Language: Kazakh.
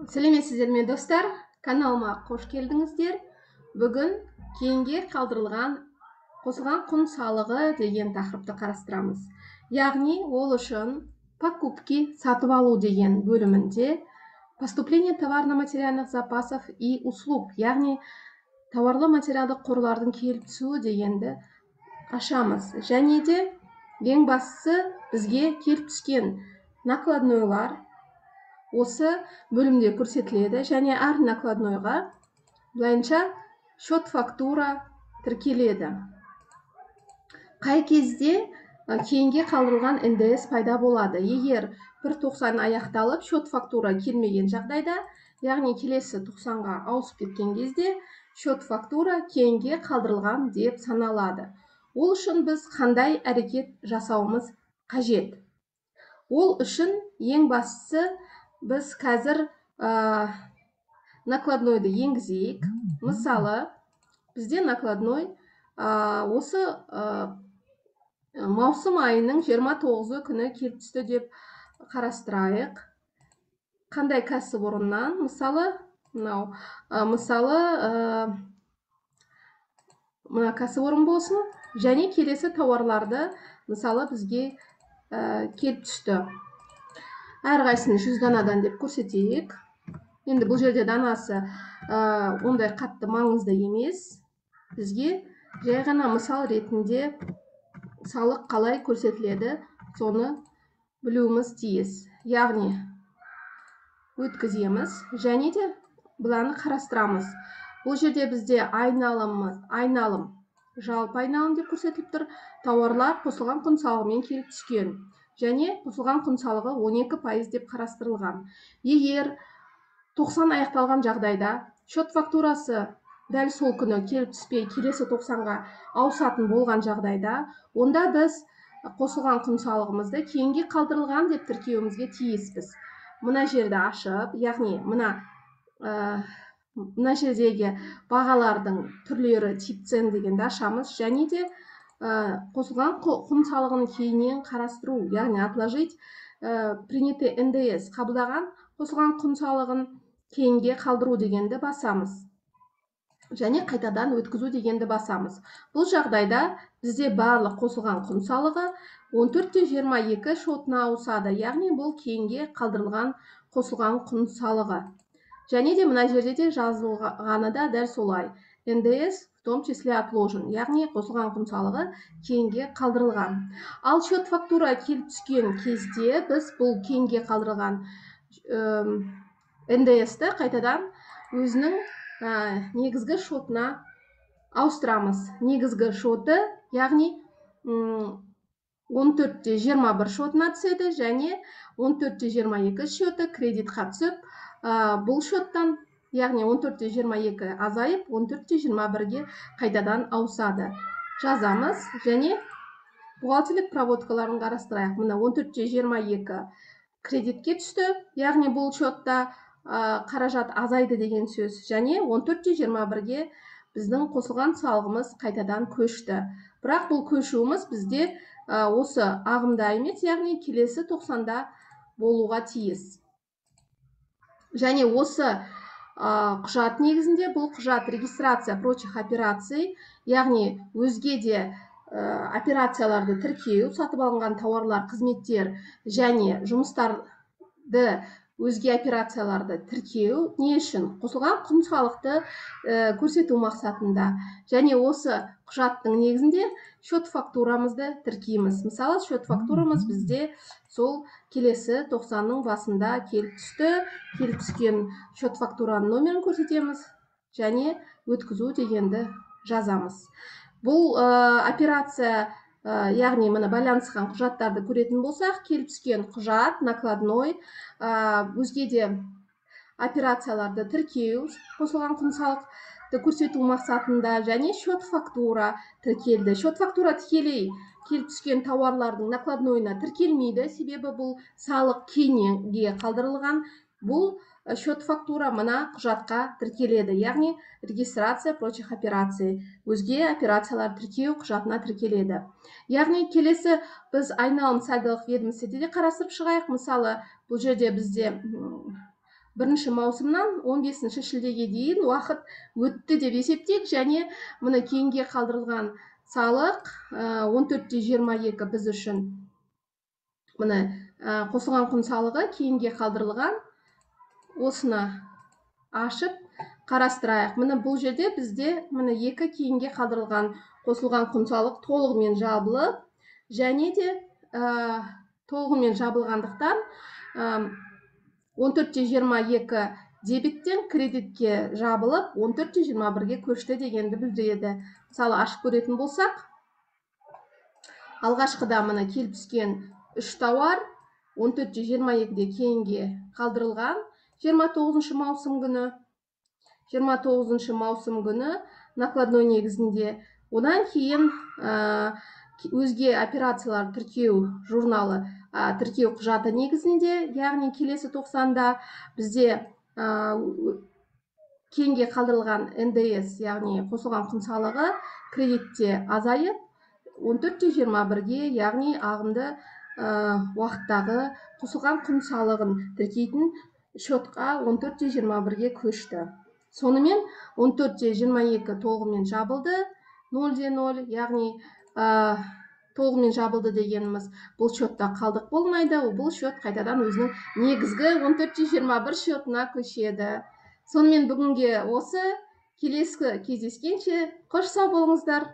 Сәлеметсіздер ме, достар! Каналыма қош келдіңіздер. Бүгін кейінге қалдырылған қосылған құн салығы деген тақырыпты қарастырамыз. Яғни ол үшін покупки, сатып алу деген бөлімінде поступление товарно-материальных запасов и услуг, яғни тауарлы материалдық қорлардың келіп түсуі дегенді ашамыз. Және де ең бастысы, бізге келіп түскен накладнойлар осы бөлімде көрсетіледі және әр накладнойға былайынша счет фактура тіркеледі. Қай кезде кейінге қалдырылған НДС пайда болады? Егер бір тоқсан аяқталып, счет фактура келмеген жағдайда, яғни келесі тоқсанға ауысып кеткен кезде, счет фактура кейінге қалдырылған деп саналады. Ол үшін біз қандай әрекет жасауымыз қажет? Ол үшін ең бастысы, біз қазір накладнойды енгізейік. Мысалы, бізде накладной осы маусым айының 29 күні келіп түсті деп қарастырайық. Қандай кәсіпорыннан? Мысалы, мынау, мысалы, мына кәсіпорын болсын. Және келесі тауарларды, мысалы, бізге келіп түсті. Әрқайсысын 100 данадан деп көрсетейік. Енді бұл жерде данасы ондай қатты маңызды емес, бізге жай ғана мысал ретінде салық қалай көрсетіледі, соны білуіміз тиіс. Яғни өткіземіз және де бұланы қарастырамыз. Бұл жерде бізде айналымымыз, айналым, жалпы айналым деп көрсетіліп тұр. Тауарлар қосылған құн салығымен келіп түскен және қосылған құн салығы 12% деп қарастырылған. Егер 90 аяқталған жағдайда счет фактурасы дәл сол күні келіп түспей, келесі 90-ға ауысатын болған жағдайда, онда біз қосылған құн салығымызды кейінге қалдырылған деп тіркеуімізге тиіспіз. Мына жерді ашып, яғни мына жердегі бағалардың түрлері, тип цен дегенді ашамыз және де қосылған құн салығын кейіннен қарастыру, яғни отложить принятый НДС, қабылдаған қосылған құн салығын кейінге қалдыру дегенді басамыз және қайтадан өткізу дегенді басамыз. Бұл жағдайда бізде барлық қосылған құн салығы 14,22 шотына ауысады, яғни бұл кейінге қалдырылған қосылған құн салығы. Және де мына жерде де жазылғаны да дәл солай: НДС в том числе отложен, яғни қосылған құн салығы кейінге қалдырылған. Ал счет фактура келіп түскен кезде біз бұл кейінге қалдырылған НДС-ті қайтадан өзінің негізгі шотына ауыстырамыз. Негізгі шоты, яғни 14,21 шотына түседі және 14,22 счеты кредитқа түсіп, бұл шоттан, яғни 14,22 азайып, 14,21-ге қайтадан ауысады. Жазамыз және бухгалтерлік проводкаларын қарастырайық. Мына 14,22 кредитке түсті, яғни бұл счетта қаражат азайды деген сөз, және 14,21-ге біздің қосылған салығымыз қайтадан көшті. Бірақ бұл көшуіміз бізде осы ағымда емес, яғни келесі 90-да болуға тиіс. Және осы құжат негізінде, бұл құжат регистрация прочих операций, яғни өзге де операцияларды тіркеу, сатып алынған тауарлар, қызметтер және жұмыстарды, өзге операцияларды тіркеу. Не үшін? Қосылған құн салықты көрсету мақсатында. Және осы құжаттың негізінде счет фактурамызды тіркейміз. Мысалы, счет фактурамыз бізде сол келесі 90-ның басында келіп түсті. Келіп түскен счет фактураның номерін көрсетеміз және өткізу дегенді жазамыз. Бұл операция, яғни мына байланысқан құжаттарды көретін болсақ, келіп түскен құжат накладной, өзге де операцияларды тіркеу қосылған құн салықты көрсету мақсатында және счет фактура тіркелді. Счет фактура тікелей келіп түскен тауарлардың накладнойына тіркелмейді, себебі бұл салық кейінге қалдырылған. Бұл счет фактура мына құжатқа тіркеледі, яғни регистрация прочих операций, өзге операциялар тіркеу құжатына тіркеледі. Яғни келесі біз айналым сальдолық ведомостьте де қарастырып шығайық. Мысалы, бұл жерде бізде 1 маусымнан 15 шілдеге дейін уақыт өтті деп есептейік, және міне кейінге қалдырылған салық 14,22 біз үшін міне қосылған құн салығы кейінге қалдырылған, осыны ашып қарастырайық. Міне бұл жерде бізде міне 2 кейінге қалдырылған қосылған құн салық толығымен жабылып, және де толығымен жабылғандықтан 14,22 дебеттен кредитке жабылып 14,21-ге көшті дегенді білдіреді. Мысалы, ашып көретін болсақ, алғашқыда міне келіп түскен 3 тауар 14,22-де кейінге қалдырылған 29 маусым күні, 29 маусым күні накладной негізінде. Одан кейін өзге операциялар тіркеу журналы, тіркеу құжаты негізінде, яғни келесі 90-да бізде кейінге қалдырылған НДС, яғни қосылған құн салығы кредитте азайып 14,21-ге, яғни ағымды уақыттағы қосылған құн салығын тіркейтін счетқа 14,21-ге көшті. Сонымен 14,22 толығымен жабылды, 0,0, яғни толығымен жабылды дегеніміз бұл счетта қалдық болмайды, бұл счет қайтадан өзінің негізгі 14,21 счетына көшеді. Сонымен бүгінге осы, келесі кездескенше қош сау болыңыздар.